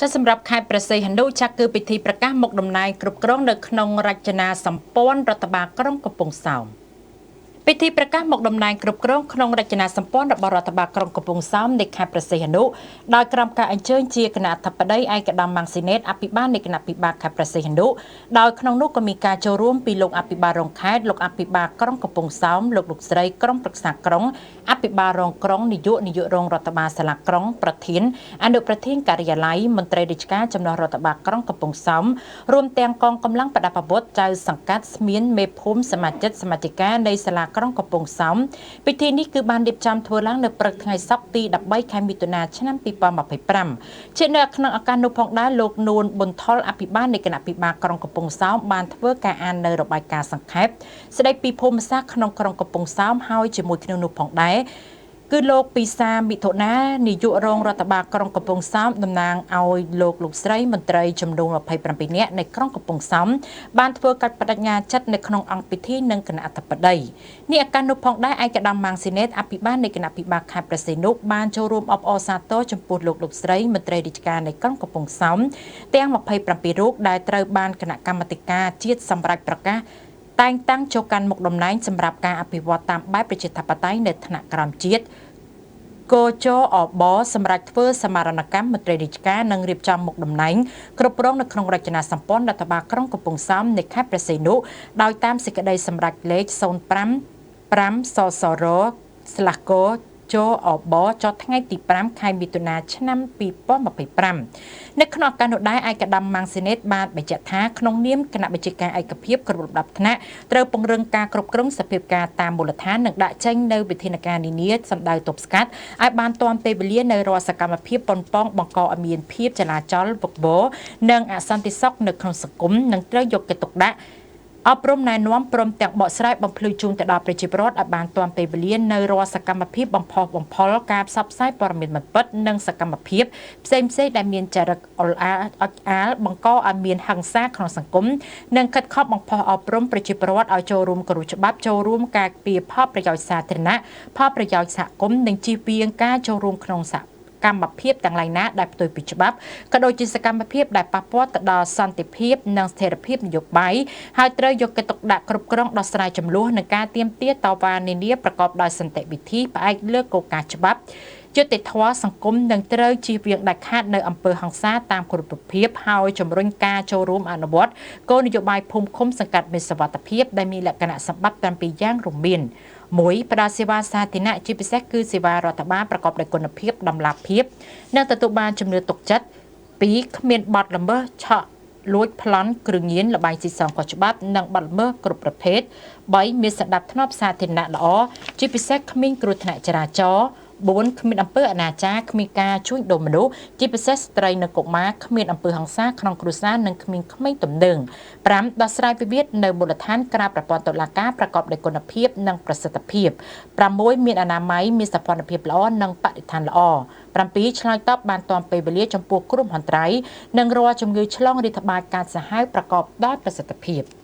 ចាសម្រាប់ខេត្តព្រះសីហនុចាគឺពិធីប្រកាសមុខតំណែងគ្រប់គ្រងនៅក្នុងរចនាសម្ព័ន្ធរដ្ឋបាលក្រុងកំពង់សោមពិធីប្រកាសមុខតំណែងគ្រប់គ្រងក្នុងរចនាសម្ព័ន្ធរបស់រដ្ឋបាលក្រុងកំពង់សោមនៃខេត្តព្រះសីហនុដោយក្រោមការអញ្ជើញជាគណៈអធិបតីឯកឧត្តមម៉ាំងស៊ីណេតអភិបាលនៃគណៈភិបាលខេត្តព្រះសីហនុដោយក្នុងនោះក៏មានការចូលរួមពីលោកអភិបាលរងខេត្តលោកអភិបាលក្រុងកំពង់សោមលោកលោកស្រីក្រុមប្រឹក្សាក្រុងអភិបាលរងក្រុងនាយករងរដ្ឋបាលសាលាក្រុងប្រធានអនុប្រធានការិយាល័យមន្ត្រីរាជការចំណុះរដ្ឋបាលក្រុងកំពង់សោមរួមទាំងកងកម្លាំងប្រដាប់អាវុធចៅសង្កាត់ស្មានមេភូមិសមាជិកសមាជិកានៃសាលាក្រុងកំពង់សោមពិធីនេះគឺបានរៀបចំធ្វើឡើងនៅព្រឹកថ្ងៃសុក្រទី13ខែមិថុនាឆ្នាំ2025ជានៅក្នុងឱកាសនោះផងដែរលោកនួនប៊ុនថុលអភិបាលនៃគណៈភិបាលក្រុងកំពង់សោមបានធ្វើការអាននៅរបាយការណ៍សង្ខេបស្ដីពីភូមិសាស្ត្រក្នុងក្រុងកំពង់សោមហើយជាមួយគ្នានោះផងដែរគឺលោកពិសាមិថុនានាយករងរដ្ឋបាលក្រុងកំពង់សោមតំណាងឲ្យលោកលោកស្រីមន្ត្រីចំនួន27នាក់នៃក្រុងកំពង់សោមបានធ្វើកិច្ចបដិញ្ញាចិត្តនៅក្នុងអង្គពិធីនិងគណៈអធិបតីនេះឱកាសនោះផងដែរឯកឧត្តមម៉ាំងស៊ីណេតអភិបាលនៃគណៈភិបាលខេត្តព្រះសីហនុបានចូលរួមអបអរសាទរចំពោះលោកលោកស្រីមន្ត្រីរាជការនៃក្រុងកំពង់សោមទាំង27រូបដែលត្រូវបានគណៈកម្មាធិការជាតិសម្រាប់ប្រកាសតែងតាំងចូលកាន់មុខតំណែងសម្រាប់ការអភិវឌ្ឍតាមបែបប្រជាធិបតេយ្យនៅថ្នាក់ក្រោមជាតិកចអបសម្រាប់ធ្វើសមារណកម្មមន្ត្រីរាជការនិងរៀបចំមុខតំណែងគ្រប់គ្រងនៅក្នុងរចនាសម្ព័ន្ធរដ្ឋបាលក្រុងកំពង់សោមនៃខេត្តព្រះសីហនុដោយតាមសេចក្តីសម្រេចលេខ05 5សសរ/កចអបចុះថ្ងៃទី5ខែមិថុនាឆ្នាំ2025នៅក្នុងឱកាសនោះដែរឯកឧត្តមម៉ាំងស៊ីណេតបានបញ្ជាក់ថាក្នុងនាមគណៈបញ្ជាការឯកភាពគ្រប់លំដាប់ថ្នាក់ត្រូវពង្រឹងការគ្រប់គ្រងសភាពការតាមមូលដ្ឋាននិងដាក់ចេញនៅវិធានការនានាសម្ដៅទប់ស្កាត់ឲ្យបានទាន់ពេលវេលានៅរាល់សកម្មភាពប៉ុនប៉ងបង្កឲ្យមានភាពចលាចលវឹកវរនិងអសន្តិសុខនៅក្នុងសង្គមនិងត្រូវយកចិត្តទុកដាក់អប់រំណែនាំព្រមទាំងបកស្រាយបំភ្លឺជូនទៅដល់ប្រជាពលរដ្ឋឲ្យបានទាន់ពេលវេលានៅរាល់សកម្មភាពបំផុសបំផុលការផ្សព្វផ្សាយព័ត៌មានមិនពិតនិងសកម្មភាពផ្សេងៗដែលមានចរិតអល់អាអត់អាលបង្កឲ្យមានហិង្សាក្នុងសង្គមនិងខិតខំបំផុសអប់រំប្រជាពលរដ្ឋឲ្យចូលរួមគោរពច្បាប់ចូលរួមការពារផលប្រយោជន៍សាធារណៈផលប្រយោជន៍សហគមន៍និងជៀសវាងការចូលរួមក្នុងសហកម្មភាពទាំងឡាយណាដែលផ្ទុយពីច្បាប់ក៏ដូចជាសកម្មភាពដែលប៉ះពាល់ទៅដល់សន្តិភាពនិងស្ថិរភាពនយោបាយហើយត្រូវយកចិត្តទុកដាក់គ្រប់គ្រងដោះស្រាយចំនួននិងការទាមទារតវ៉ានានាប្រកបដោយសន្តិវិធីផ្អែកលើគោលការណ៍ច្បាប់យុត្តិធម៌សង្គមនិងត្រូវជៀសវាងដាច់ខាតនៅអំពើហិង្សាតាមគ្រប់រូបភាពហើយជំរុញការចូលរួមអនុវត្តគោលនយោបាយភូមិឃុំសង្កាត់មានសុវត្ថិភាពដែលមានលក្ខណៈសម្បត្តិ7យ៉ាងរួមមាន1ផ្ដល់សេវាសាធារណៈជាពិសេសគឺសេវារដ្ឋបាលប្រកបដោយគុណភាពតម្លាភាពនិងទទួលបានជំនឿទុកចិត្ត2គ្មានបទល្មើសឆក់លួចប្លន់គ្រឿងញៀនល្បែងស៊ីសងខុសច្បាប់និងបទល្មើសគ្រប់ប្រភេទ3មានសណ្ដាប់ធ្នាប់សាធារណៈល្អជាពិសេសគ្មានគ្រោះថ្នាក់ចរាចរណ៍4គ្មានអំពើអនាចារគ្មានការជួញដូរមនុស្សជាពិសេសស្ត្រីនិងកុមារគ្មានអំពើហិង្សាក្នុងគ្រួសារនិងគ្មានក្មេងទំនើង5ដោះស្រាយវិវាទនៅមូលដ្ឋានក្រៅប្រព័ន្ធតុលាការប្រកបដោយគុណភាពនិងប្រសិទ្ធភាព6មានអនាម័យមានសោភ័ណភាពល្អនិងបរិស្ថានល្អ7ឆ្លើយតបបានទាន់ពេលវេលាចំពោះគ្រោះមហន្តរាយនិងរាល់ជំងឺឆ្លងរាតត្បាតកាចសាហាវប្រកបដោយប្រសិទ្ធភាព។